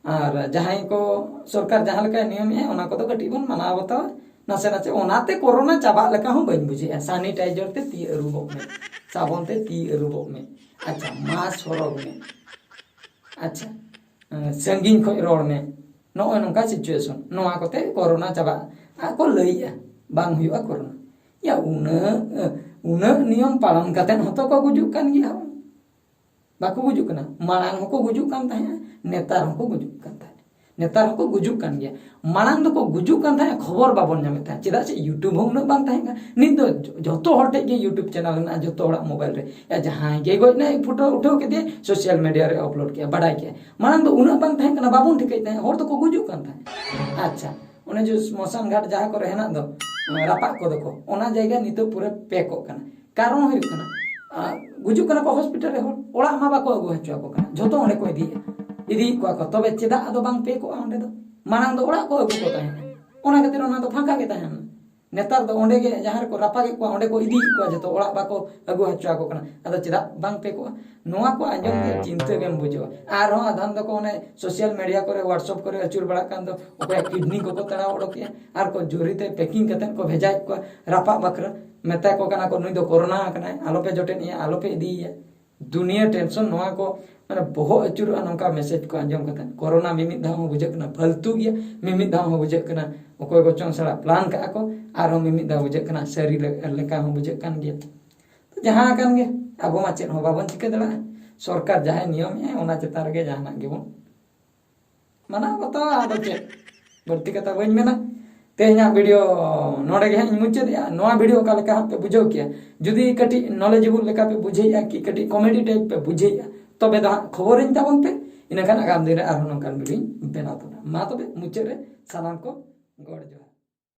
ᱟᱨ ᱡᱟᱦᱟᱸᱭ ᱠᱚ ᱥᱚᱨᱠᱟᱨ ᱡᱟᱦᱟᱸ ᱞᱮᱠᱟᱭ ᱱᱤᱭᱚᱢᱮᱜᱼᱟ, ᱚᱱᱟ ᱠᱚᱫᱚ ᱠᱟᱹᱴᱤᱡ ᱵᱚᱱ ᱢᱟᱱᱟᱣ ᱵᱟᱛᱟᱣᱟ ᱱᱟᱥᱮ ᱱᱟᱥᱮ᱾ ᱚᱱᱟᱛᱮ ᱠᱳᱨᱳᱱᱟ ᱪᱟᱵᱟᱜ ᱞᱮᱠᱟ ᱦᱚᱸ ᱵᱟᱹᱧ ᱵᱩᱡᱷᱟᱹᱣᱮᱜᱼᱟ᱾ Sanitizer ᱛᱮ ᱛᱤ ᱟᱹᱨᱩᱵᱚᱜ ᱢᱮ, ᱥᱟᱵᱚᱱ ᱛᱮ ᱛᱤ ᱟᱹᱨᱩᱵᱚᱜ ᱢᱮ, ᱟᱪᱪᱷᱟ, mask ᱦᱚᱨᱚᱜᱽ ᱢᱮ, ᱟᱪᱪᱷᱟ, ᱥᱟᱺᱜᱤᱧ ᱠᱷᱚᱱ ᱨᱚᱲ ᱢᱮ᱾ ᱱᱚᱜᱼᱚᱭ ᱱᱚᱝᱠᱟ situation, ᱱᱚᱣᱟ ᱠᱚᱛᱮ ᱠᱳᱨᱳᱱᱟ ᱪᱟᱵᱟᱜᱼᱟ ᱠᱚ ᱞᱟᱹᱭᱮᱜᱼᱟ, ᱵᱟᱝ ᱦᱩᱭᱩᱜᱼᱟ ᱠᱳᱨᱳᱱᱟ᱾ ᱭᱟ, ᱩᱱᱟᱹᱜ, ᱩᱱᱟᱹᱜ ᱱᱤᱭᱚᱢ ᱯᱟᱞᱚᱱ ᱠᱟᱛᱮ ᱦᱚᱸᱛᱚ ᱠᱚ ᱜᱩᱡᱩᱜ ᱠᱟᱱ ᱜᱮᱭᱟ ᱦᱚᱲ᱾ ᱵᱟᱠᱚ ᱜᱩᱡᱩᱜ ᱠᱟᱱᱟ? ᱢᱟᱲᱟᱝ ᱦᱚᱸᱠᱚ ᱜᱩᱡᱩᱜ ᱠᱟᱱ ᱛᱟᱦᱮᱸᱜᱼᱟ, ᱱᱮᱛᱟᱨ ᱦᱚᱸᱠᱚ ᱜᱩᱡᱩᱜ ᱠᱟᱱ ᱛᱟᱦᱮᱸᱜᱼᱟ᱾ ᱱᱮᱛᱟᱨ ᱦᱚᱸᱠᱚ ᱜᱩᱡᱩᱜ ᱠᱟᱱ ᱜᱮᱭᱟ᱾ ᱢᱟᱲᱟᱝ ᱫᱚᱠᱚ ᱜᱩᱡᱩᱜ ᱠᱟᱱ ᱛᱟᱦᱮᱸᱜᱼᱟ, ᱠᱷᱚᱵᱚᱨ ᱵᱟᱵᱚᱱ ᱧᱟᱢᱮᱫ ᱛᱟᱦᱮᱸᱜᱼᱟ, ᱪᱮᱫᱟᱜ ᱥᱮ YouTube ᱦᱚᱸ ᱩᱱᱟᱹᱜ ᱵᱟᱝ ᱛᱟᱦᱮᱸ ᱠᱟᱱᱟ᱾ ᱱᱤᱛ ᱫᱚ ᱡᱚᱛᱚ ᱦᱚᱲ ᱴᱷᱮᱱ ᱜᱮ YouTube channel ᱢᱮᱱᱟᱜᱼᱟ, ᱡᱚᱛᱚ ᱦᱚᱲᱟᱜ mobile ᱨᱮ᱾ ᱭᱟ, ᱡᱟᱦᱟᱸᱭ ᱜᱮ ᱜᱚᱡ ᱮᱱᱟᱭ, ᱯᱷᱳᱴᱳ ᱩᱴᱷᱟᱹᱣ ᱠᱮᱫᱮᱭᱟᱭ, social media ᱨᱮ upload ᱠᱮᱫᱼᱟ, ᱵᱟᱰᱟᱭ ᱠᱮᱫᱼᱟ᱾ ᱢᱟᱲᱟᱝ ᱫᱚ ᱩᱱᱟᱹᱜ ᱵᱟᱝ ᱛᱟᱦᱮᱸ ᱠᱟᱱᱟ, ᱵᱟᱵᱚᱱ ᱴᱷᱤᱠᱟᱹᱭᱮᱫ ᱛᱟᱦᱮᱸᱫ, ᱦᱚᱲ ᱫᱚᱠᱚ ᱜᱩᱡᱩᱜ ᱠᱟᱱ ᱛᱟᱦᱮᱸᱫ᱾ ᱟᱪᱪᱷᱟ, ᱚᱱᱮ ᱡᱮ ᱥᱢᱚᱥᱟᱱ ᱜᱷᱟᱴ ᱡᱟᱦᱟᱸ ᱠᱚᱨᱮ ᱦᱮᱱᱟᱜ ᱫᱚ, ᱨᱟᱯᱟᱜ ᱠᱚᱫᱚ ᱠᱚ, ᱚᱱᱟ ᱡᱟᱭᱜᱟ ᱱᱤᱛᱚᱜ ᱯᱩᱨᱟᱹ ᱯᱮᱠᱚᱜ ᱠᱟᱱᱟ᱾ ᱠᱟᱨᱚᱱ ᱦᱩᱭᱩᱜ ᱠᱟᱱᱟ, ᱟᱸ, ᱜᱩᱡᱩᱜ ᱠᱟᱱᱟ ᱠᱚ ᱦᱚᱥᱯᱤᱴᱟᱞ ᱨᱮ ᱦᱚᱲ, ᱚᱲᱟᱜ ᱢᱟ ᱵᱟᱠᱚ ᱟᱹᱜᱩ ᱦᱚᱪᱚ ᱟᱠᱚ ᱠᱟᱱᱟ, ᱡᱷᱚᱛᱚ ᱚᱸᱰᱮ ᱠᱚ ᱤᱫᱤᱭᱮᱫᱼᱟ, ᱤᱫᱤᱭᱮᱫ ᱠᱚᱣᱟ ᱠᱚ᱾ ᱛᱚᱵᱮ ᱪᱮᱫᱟᱜ ᱟᱫᱚ ᱵᱟᱝ ᱯᱮᱠᱚᱜᱼᱟ ᱚᱸᱰᱮ ᱫᱚ? ᱢᱟᱲᱟᱝ ᱫᱚ ᱚᱲᱟᱜ ᱠᱚ ᱟᱹᱜᱩ ᱠᱚ ᱛᱟᱦᱮᱸᱫ, ᱚᱱᱟ ᱠᱷᱟᱹᱛᱤᱨ ᱚᱱᱟ ᱫᱚ ᱯᱷᱟᱸᱠᱟ ᱜᱮ ᱛᱟᱦᱮᱸ ᱞᱮᱱᱟ᱾ ᱱᱮᱛᱟᱨ ᱫᱚ ᱚᱸᱰᱮ ᱜᱮ ᱡᱟᱦᱟᱸ ᱨᱮᱠᱚ ᱨᱟᱯᱟᱜᱮᱫ ᱠᱚᱣᱟ, ᱚᱸᱰᱮ ᱠᱚ ᱤᱫᱤᱭᱮᱫ ᱠᱚᱣᱟ, ᱡᱚᱛᱚ ᱚᱲᱟᱜ ᱵᱟᱠᱚ ᱟᱹᱜᱩ ᱦᱚᱪᱚ ᱟᱠᱚ ᱠᱟᱱᱟ᱾ ᱟᱫᱚ ᱪᱮᱫᱟᱜ ᱵᱟᱝ ᱯᱮᱠᱚᱜᱼᱟ? ᱱᱚᱣᱟ ᱠᱚ ᱟᱸᱡᱚᱢ ᱛᱮ ᱪᱤᱱᱛᱟᱹ ᱜᱮᱢ ᱵᱩᱡᱷᱟᱹᱣᱟ᱾ ᱟᱨᱦᱚᱸ ᱟᱫᱷᱟᱱ ᱫᱚᱠᱚ ᱚᱱᱮ social media ᱠᱚᱨᱮ, WhatsApp ᱠᱚᱨᱮ ᱟᱹᱪᱩᱨ ᱵᱟᱲᱟᱜ ᱠᱟᱱ ᱫᱚ, ᱚᱠᱚᱭᱟᱜ kidney ᱠᱚᱠᱚ ᱛᱟᱲᱟᱣ ᱚᱰᱚᱠᱮᱜᱼᱟ, ᱟᱨ ᱠᱚ ᱡᱩᱨᱤ ᱛᱮ packing ᱠᱟᱛᱮᱫ ᱠᱚ ᱵᱷᱮᱡᱟᱭᱮᱫ ᱠᱚᱣᱟ ᱨᱟᱯᱟᱜ ᱵᱟᱠᱷᱨᱟ᱾ ᱢᱮᱛᱟ ᱠᱚ ᱠᱟᱱᱟ ᱠᱚ, "ᱱᱩᱭ ᱫᱚ ᱠᱳᱨᱳᱱᱟ ᱟᱠᱟᱱᱟᱭ, ᱟᱞᱚᱯᱮ ᱡᱚᱴᱮᱫ ᱮᱭᱟ, ᱟᱞᱚᱯᱮ ᱤᱫᱤᱭᱮᱭᱟ᱾" ᱫᱩᱱᱤᱭᱟᱹ tension, ᱱᱚᱣᱟ ᱠᱚ ᱢᱟᱱᱮ ᱵᱚᱦᱚᱜ ᱟᱹᱪᱩᱨᱚᱜᱼᱟ ᱱᱚᱝᱠᱟ message ᱠᱚ ᱟᱸᱡᱚᱢ ᱠᱟᱛᱮᱫ᱾ ᱠᱳᱨᱳᱱᱟ ᱢᱤᱢᱤᱫ ᱫᱷᱟᱣ ᱦᱚᱸ ᱵᱩᱡᱷᱟᱹᱜ ᱠᱟᱱᱟ ᱯᱷᱟᱞᱛᱩ ᱜᱮᱭᱟ, ᱢᱤᱢᱤᱫ ᱫᱷᱟᱣ ᱦᱚᱸ ᱵᱩᱡᱷᱟᱹᱜ ᱠᱟᱱᱟ ᱚᱠᱚᱭ ᱠᱚᱪᱚᱝ ᱥᱟᱞᱟᱜ plan ᱠᱟᱜᱼᱟ ᱠᱚ, ᱟᱨᱦᱚᱸ ᱢᱤᱢᱤᱫ ᱫᱷᱟᱣ ᱵᱩᱡᱷᱟᱹᱜ ᱠᱟᱱᱟ ᱥᱟᱹᱨᱤ ᱞᱮ-, ᱞᱮᱠᱟ ᱦᱚᱸ ᱵᱩᱡᱷᱟᱹᱜ ᱠᱟᱱ ᱜᱮᱭᱟ᱾ ᱛᱚ ᱡᱟᱦᱟᱸ ᱟᱠᱟᱱ ᱜᱮ, ᱟᱵᱚ ᱢᱟ ᱪᱮᱫ ᱦᱚᱸ ᱵᱟᱵᱚᱱ ᱪᱤᱠᱟᱹ ᱫᱟᱲᱮᱭᱟᱜᱼᱟ᱾ ᱥᱚᱨᱠᱟᱨ ᱡᱟᱦᱟᱸᱭ ᱱᱤᱭᱚᱢᱮᱜᱼᱟᱭ, ᱚᱱᱟ ᱪᱮᱛᱟᱱ ᱨᱮᱜᱮ ᱡᱟᱦᱟᱱᱟᱜ ᱜᱮᱵᱚᱱ ᱢᱟᱱᱟᱣ ᱵᱟᱛᱟᱣᱟ᱾ ᱟᱫᱚ ᱪᱮᱫ ᱵᱟᱹᱲᱛᱤ ᱠᱟᱛᱷᱟ ᱵᱟᱹᱧ ᱢᱮᱱᱟ᱾ ᱛᱮᱦᱮᱧᱟᱜ ᱵᱷᱤᱰᱤᱭᱳ ᱱᱚᱰᱮ ᱜᱮ ᱦᱟᱸᱜ ᱤᱧ ᱢᱩᱪᱟᱹᱫᱮᱜᱼᱟ᱾ ᱱᱚᱣᱟ ᱵᱷᱤᱰᱤᱭᱳ ᱚᱠᱟ ᱞᱮᱠᱟ ᱦᱟᱸᱜ ᱯᱮ ᱵᱩᱡᱷᱟᱹᱣ ᱠᱮᱜᱼᱟ? ᱡᱩᱫᱤ ᱠᱟᱹᱴᱤᱡ ᱱᱚᱞᱮᱡᱮᱵᱚᱞ ᱞᱮᱠᱟ ᱯᱮ ᱵᱩᱡᱷᱟᱹᱣᱮᱜᱼᱟ ᱠᱤ ᱠᱟᱹᱴᱤᱡ ᱠᱚᱢᱮᱰᱤ ᱴᱟᱭᱤᱯ ᱯᱮ ᱵᱩᱡᱷᱟᱹᱣᱮᱜᱼᱟ, ᱛᱚᱵᱮ ᱫᱚ ᱦᱟᱸᱜ ᱠᱷᱚᱵᱚᱨᱤᱧ ᱛᱟᱵᱚᱱ ᱯᱮ᱾ ᱤᱱᱟᱹᱠᱷᱟᱱ ᱟᱜᱟᱢ ᱫᱤᱱ ᱨᱮ ᱟᱨᱦᱚᱸ ᱱᱚᱝᱠᱟᱱ ᱵᱷᱤᱰᱤᱭᱳᱧ ᱵᱮᱱᱟᱣ ᱛᱟᱵᱚᱱᱟ᱾ ᱢᱟ ᱛᱚᱵᱮ ᱢᱩᱪᱟᱹᱫ ᱨᱮ ᱥᱟᱱᱟᱢ ᱠᱚ ᱜᱚᱰ ᱡᱚᱦᱟᱨ᱾